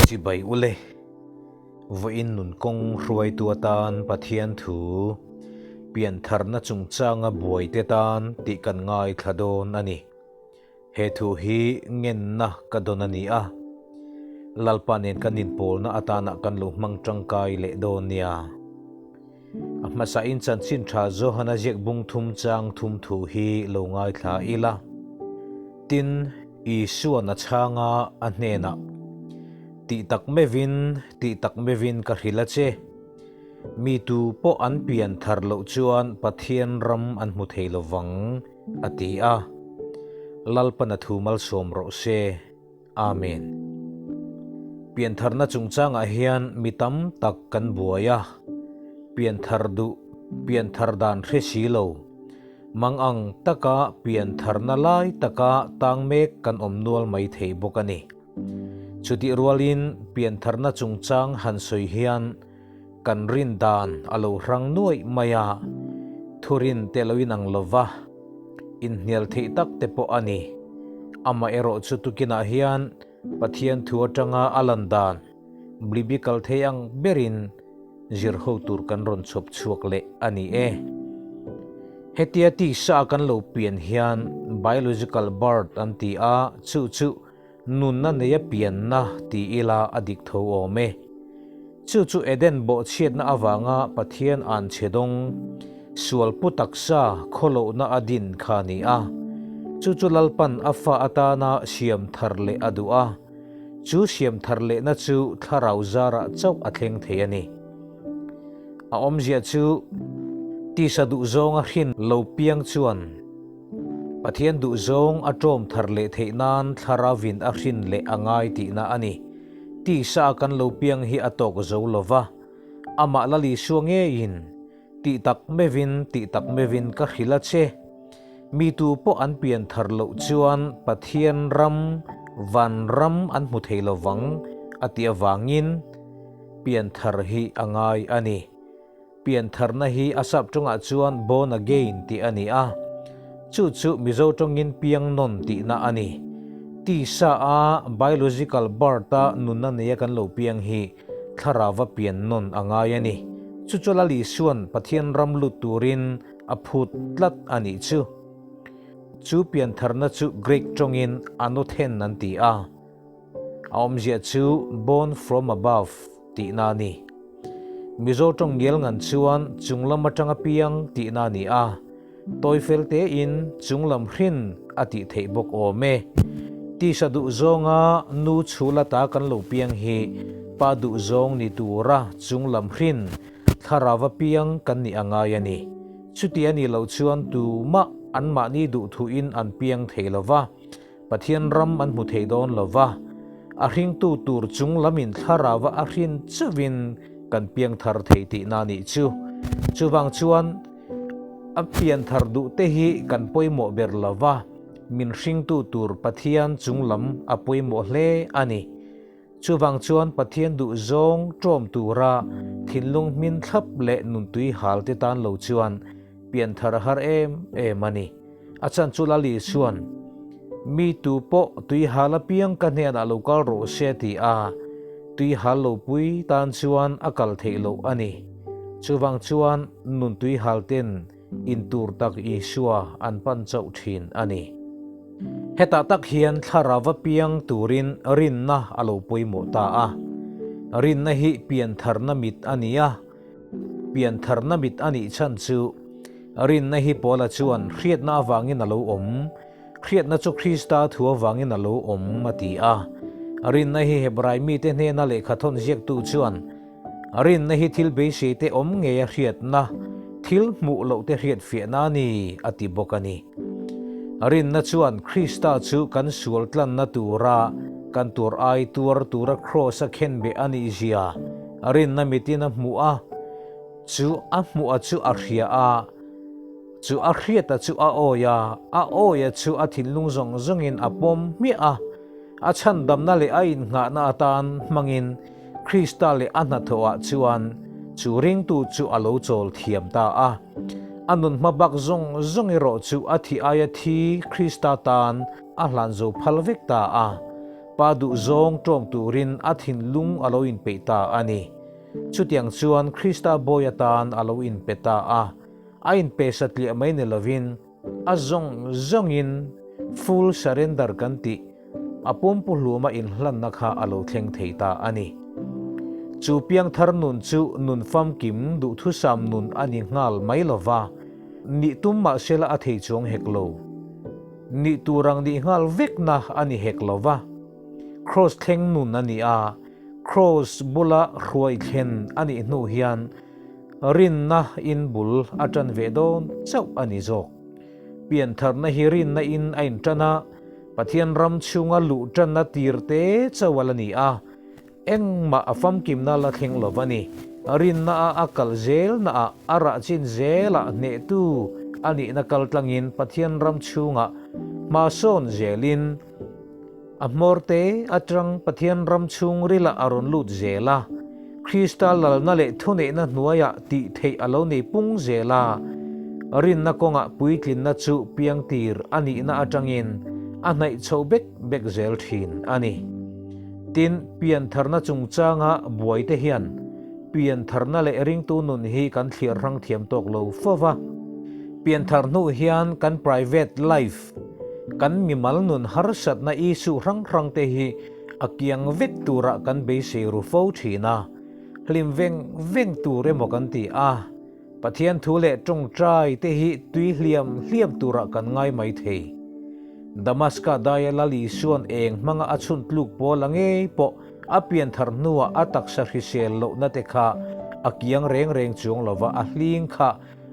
Chibai ule, vawiin nun kawng hruaitu atan Pathian thu piantharna chungchanga buaite tan tih kan ngaithla dawn a ni. He thu hi ngenna ka dawn a ni a, Lalpa nen kan inpawlna atana kan lo hmang tangkai leh dawn nia. A hmasain chanchin tha Johana ziak bung thum chang thum thu hi lo ngaithla ila. Tin, Isua'n a chhang a, a hnenah, Tih tak meuhin, tih tak meuhin ka hrilh a che. Mi tu pawh an pian thar loh chuan Pathian ram an hmu thei lo vang, a ti a. Lalpan a thu malsawm rawh se. Amen. Piantharna chungchangah hian mi tam tak kan buai a, pianthar duh, pianthar dan hre si lo, mang ang taka piantharna lai taka tang mek kan awm nual mai thei bawk a ni. Chutih rualin piantharna chungchang han sawi hian kan rin dan a lo hrang nuaih mai a, thurin te lo inang lo va, inhnial theih tak te pawh a ni. Amaherawh chu tukinah hian Pathian thu atanga a lan dan blibical thei ang berin zir ho tur kan rawn chhawp chhuak leh a ni e. Hetia tisa kan lo pian hian biological birth an ti a, chu chu Nunna neia pianna ti ila a dik tho awm e. Chu chu Eden bawhchhiatna avanga Pathian an chhe dawng, sual pu taksa khawlohna a din kha a ni a. Chu chu Lalpan a fa atana siam thar leh a duh a. Chu siam thar lehna chu thlarau zarah chauh a thleng thei a ni. A awmzia chu tisa duhzawnga hrin lo piang chuan, Pathian duhzawng a ṭawm thar leh theih nan thlaravin a hrin leh a ngai tihna a ni. Tisa a kan lo piang hi a tawk zo lo va, amah Lal Isua ngeiin, Tih tak meuhin, tih tak meuhin ka hrilh a che. Mi tu pawh an pian thar loh chuan Pathian ram, van ram an hmu thei lo vang, a tih avangin pian thar hi a ngai a ni. Piantharna hi a sap tawngah chuan born again tih a ni a, chu chu Mizo tawngin piang nawn tihna a ni. Tisa a biological birth a nunna neia kan lo piang hi thlarauva pian nawn a ngai a ni. Chu chu Lal Isua'n Pathian ram lut turin a phut tlat a nih chu. Chu piantharna chu Greek tawngin anothen an ti a. A awmzia chu born from above tihna a ni. Mizo tawng ngial ngan chuan chunglam atanga piang tihna a ni a, tawi fel tein chunglam hrin a tih theih bawk awm e. Tisa duhzawnga nu chhul ata kan lo piang hi pa duhzawng ni tura chunglam hrin thlarauva piang kan nih a ngai a ni. Chuti a nih loh chuan tumah anmahni duhthuin an piang thei lo va. Pathian ram an hmu thei dawn lo va, a hringtu tur chung lamin thlarauva a hrin chauhin kan piangthar thei tihna a nih chu. Chuvang chuan a pianthar duhte hi kan pawimawh ber lo va, min hringtu tur Pathian chung lam a pawimawh hle a ni. Chuvang chuan Pathian duh zawng ṭawm tura thinlung hmin thlap leh nuntui hal te tan lo chuan pianthar a har em em a ni. A chan chu Lal Isua'n, Mi tu pawh tui hal apiang ka hnenah lo kal rawh se ti a, tui hal lo pui tan chuan a kal theih loh a ni. Chuvang chuan nuntui hal ten intur tak Isua an pan chauh thin a ni. Hetah tak hian thlarau piang turin rinna a lo pawimawh ta a. Rinna hi piantharna mit a ni a, piantharna mit a nih chhan chu rinna hi Paula chuan hriatna avangin a lo awm, hriatna chu Krista thu avangin a lo awm a ti a. Rinna hi Hebrai mite hnena lehkhathawn ziaktu chuan Rinna hi thil beisei te awm ngei a hriatna, thil hmuh loh te hriat fiahna a ni, a ti bawk a ni. Rinna chuan Krista chu kan sual tlanna tura kan tur ai tuar tura kraws a khenbeh a nih zia rinna mitin a hmuh a, chu a hmuh a chu a hria a, chu a hriat a chu a awi a, a awi a chu a thinlung zawng zawngin a pawm hmiah a, a chhandamna leh a innghahna atan hmangin Krista leh a hnathawhah chuan chu ringtu chu a lo chawl thiam ta a. A nun hma bak zawng zawng erawh chu a thih aia thi Krista tan a hlan zo phal vek ta a. Pa duhzawng ṭawm turin a thinlung a lo inpeih ta a ni. Chutiang chuan Krista bawi atan a lo inpe ta a. A inpe satliah mai ni lovin a zawng zawngin full surrender kan tih a pumpuhluma inhlanna kha a lo thleng thei ta a ni. Chu piangthar nun chu nun famkim duhthusam nun a ni nghal mai lova, nih tum mahsela a thei chuang hek lo. Nih tur ang nih nghal vekna a ni hek lova, Kraws thleng nun a ni a, Kraws bula hruai thlen a nih hnu hian rinna in bul a tan ve dawn chauh a ni zawk. Piantharna hi rinna in a intan a, Pathian ram chhunga luh tanna tir te chauh a la ni a, engmah a famkimna la thleng lo va ni. Rinna a a kal zelna ah, a rah chin zelah hnehtu a nihna kal tlangin Pathian ram chhungah hma sawn zelin a hmawr te atang Pathian ram chhungril ah a rawn lut zel a, Krista lalna leh thuneihna hnuaiah tih theih a lo nei pung zel a, rinna kawngah puitlinna chu piangtir a nihna atangin a hnaih chho bek bek zel thin a ni. Tin, piantharna chungchanga buaite hian piantharna leh ringtu nun hi kan thliar hrang thiam tawk lo fo va. Pianthar hnu hian kan private life, kan mimal nun harsatna issue hrang hrangte hi A kiang vek turah kan beisei ru fo thin a, hlim veng veng tur emaw kan ti a, Pathian thu leh tawngtai te hi tui hliam hliam turah kan ngai mai thei. Damaska daia Lal Isua'n eng hmanga a chhun tluk pawl a ngei pawh a pian thar hnuah a taksa hrisel lohna te kha a kiang reng reng chuang lova a hling kha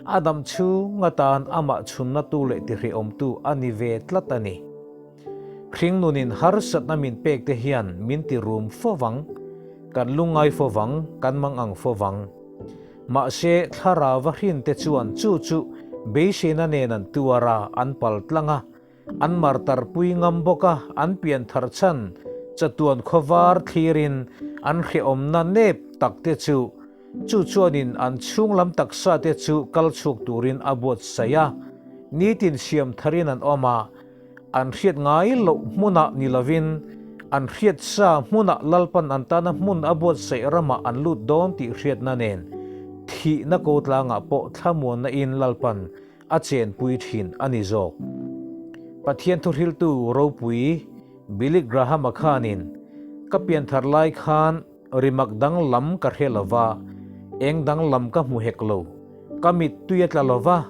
a dam chhung atan amah chhunnatu leh tihrehawmtu a ni ve tlat a ni. Hringnunin harsatna min pek te hian min ti rum fo vang, kan lungngai fo vang, kan mang ang fo vang. Mahse, thlarau va hrin te chuan chu chu beiseina nen an tuar a, an pal tlang a, an martar pui ngam bawk a, an pian thar chhan chatuan khawvar thlirin an hrehawmna nep tak te chu chu chuanin an chhunglam taksa te chu kal chhuak turin a buatsaih a, nitin siam tharin an awm a, An hriat ngai loh hmunah ni lovin an hriat sa hmunah Lalpan an tana hmun a buatsaih ramah an lut dawn tih hriatna nen thihna ko tlangah pawh thlamuanna in Lalpan a chenpui thin a ni zawk. Pathian thuhriltu ropui Billy Graham-a khanin, Ka pianthar lai khan Rimak danglam ka hre lo va, eng danglam ka hmu hek lo. Ka mittui a tla lo va,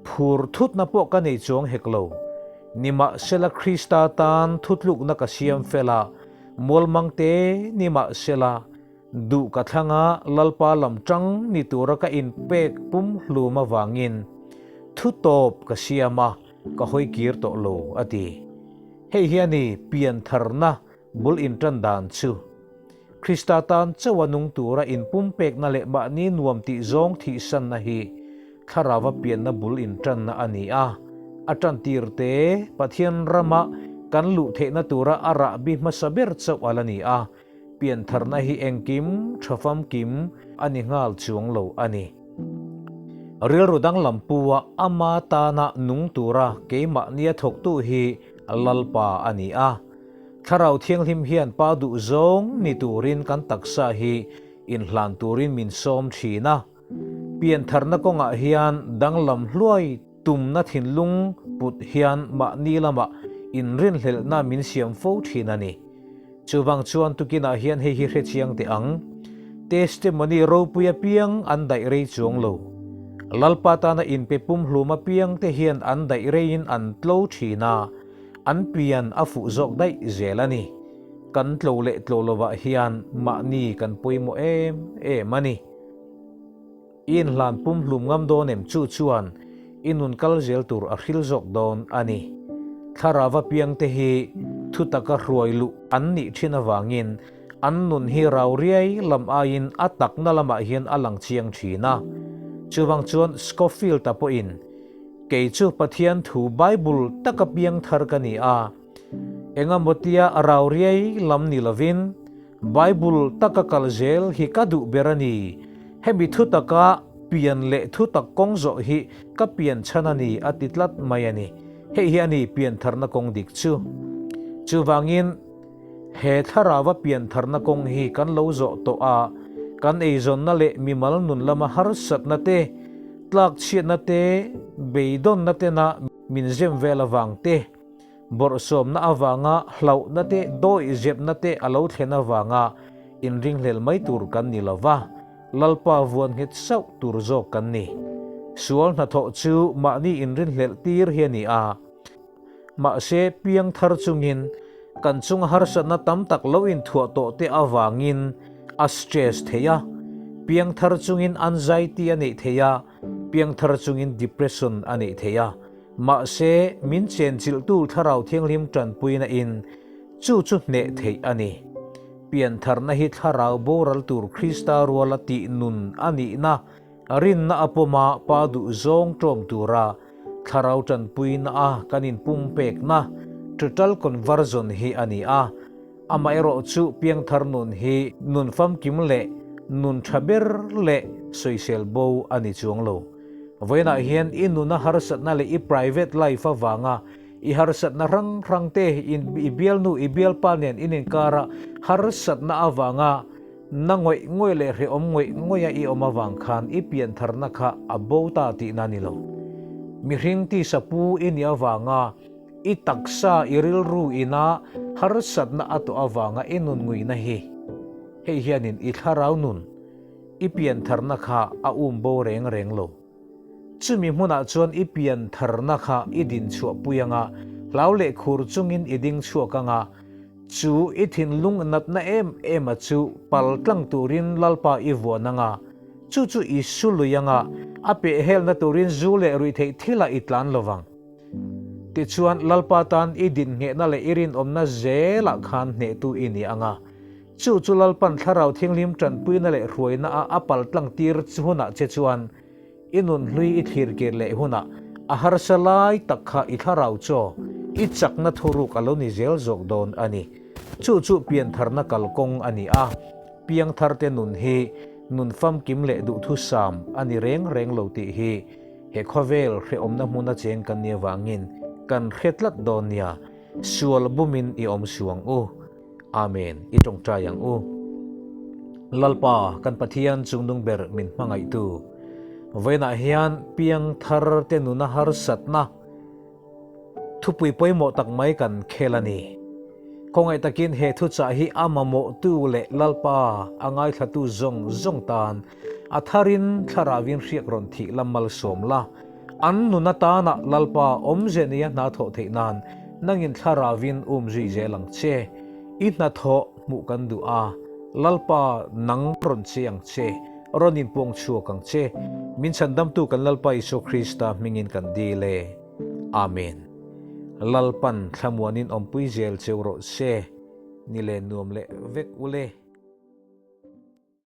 phur thutna pawh ka nei chuang hek lo. Nimahsela Krista tan thutlukna ka siam fel a, mualmang te nimahsela duh ka thlang a, Lalpa lam tang ni tura ka inpek pumhlum avangin thutawp ka siam a, ka hawi kir tawh lo, a ti. Hei hi a ni piantharna Bul intan dan chu Krista tan chauha nung tura inpumpekna leh mahni nuam tih zawng thihsanna hi thlarauva pianna bul intanna a ni a. A tantir te Pathian rama kan luh theihna tura a rahbi hmasa ber chauh a la ni a, piantharna hi engkim tha famkim a ni nghal chuang lo a ni. Rilru danglam pua ama tana nung tura keimahnia thawktu hi Lalpa a ni a. Thlarau Thianghlim hian Pa duh zawng ni turin kan taksa hi inhlan turin min sawm thin a. Piantharna kawngah hian danglam hluai tumna thinlung put hian mahni lamah inrinhlelhna min siam fo thin a ni. Chuvang chuan tukinah hian hei hi hrechiang teh ang. Testimony ropui apiang an daih rei chuang lo. Lalpa tana inpe pumhlum apiang te hian an daih reiin an tlo thin a. An pian a fuh zawk daih zel a ni. Kan tlo leh tlo lovah hian mahni kan pawimawh em em a ni. I inhlan pumhlum ngam dawn em chu chuan i nun kal zel tur a hril zawk dawn a ni. Thlarauva piangte hi thutaka hruai luh an nih thin avangin an nun hi rau riai lam aiin a takna lamah hian a lang chiang thin a. Chuvang chuan Scofield-a pawhin Kei chu Pathian thu Bible taka piang thar ka ni a, engemaw tia a rau riai lam ni lovin Bible taka kal zel hi ka duh ber a ni. Hemi thu taka pian leh thu tak kawng zawh hi ka pian chhan a ni a ti tlat mai a ni. Hei hi a ni pian tharna kawng dik chu. Chuvangin. He thlarauva piantharna kawng hi kan lo zawh tawh a, kan eizawnna leh mimal nun lama harsatna te, tlakchhiatna te, beidawnna tena min zem vel avang te, bawrhsawmna avanga hlauhna te, dawihzepna te a lo thlen avanga inringhlel mai tur kan ni lo va, Lalpa vuan nghet sauh tur zawk kan ni. Sual hnathawh chu mahni inrinhlelh tir hi a ni a. Mahse, piangthar chungin kan chunga harsatna tam tak lo inthuah tawh te avangin a stress thei a, piangthar chungin anxiety a neih thei a, piangthar chungin depression a neih thei a. Mahse, min chenchilhtu Thlarau Thianghlim tanpuina in chu chu hneh theih a ni. Piantharna hi Thlarau boral tur Krista ruala tih nun a nihna Rinna a pawma pa duh zawng ṭawm tura thlarau ṭanpuina a kan inpumpekna, total conversion, hi a ni a. Amaherawhchu piangthar nun hi nun famkim leh nun ṭha ber leh sawisel bo a ni chuang lo. Vawiinah hian i nuna harsatna leh i private life avanga i harsatna hrang hrang te i bialnu i bialpa nen in inkara harsatna avanga Na ngawih ngawih leh hrehawm ngawih ngawih a i awm avang khan i piantharna kha a bo ta tihna a ni lo. Mihring tisa pu i nih avanga i taksa i rilru ina harsatna a tawh avanga i nun nguihna hi hei hianin i thlarau nun i piantharna kha a um bo reng reng lo. Chumi hmunah chuan i piantharna kha i din chhuahpui anga hlau leh khur chungin i ding chhuak anga, Chu i thinlung natna em em a chu pal tlang turin Lalpa i vuan anga, chu chu i su lui anga, a pehhelna turin zu leh ruihtheih thilah i tlan lo vang. Tichuan, Lalpa tan i dinhnghehna leh i rinawmna zelah khan hnehtu i ni anga, chu chu Lalpan Thlarau Thianghlim tanpuina leh hruaina a a pal tlang tir hunah che chuan I nunhlui i thlir kir leh hunah a harsa lai tak kha i thlarau chaw, i chakna thuruk a lo ni zel zawk dawn a ni. Chu chu piantharna kalkawng a ni a, piangtharte nun hi nun famkim leh duhthusam a ni reng reng lo tih hi he khawvel hrehawmna hmuna cheng kan nih avangin kan hre tlat dawn nia, sual bumin i awm suang u. Amen, i tawngtai ang u. Lalpa, kan Pathian chungnung ber min hmangaihtu, vawiinah hian piangthar te nuna harsatna thupui pawimawh tak mai kan khel a ni. Khawngaih takin he thuchah hi a mamawhtu leh Lalpa a ngaithlatu zawng zawng tan a tharin thlarauin hriak rawn thih la malsawm la. An nun atana Lalpa awmze nia hna thawh theih nan nangin thlarauin um zui zel ang che. I hnathawh hmuh kan duh a, Lalpa nang rawn che ang che, rawn inpuang chhuak ang che. Min chhandamtu kan Lalpa Isua Krista hmingin kan dil e. Amen. Lalpan thlamuanin awmpui zel cheu rawh se. Ni le nuam leh vek ule.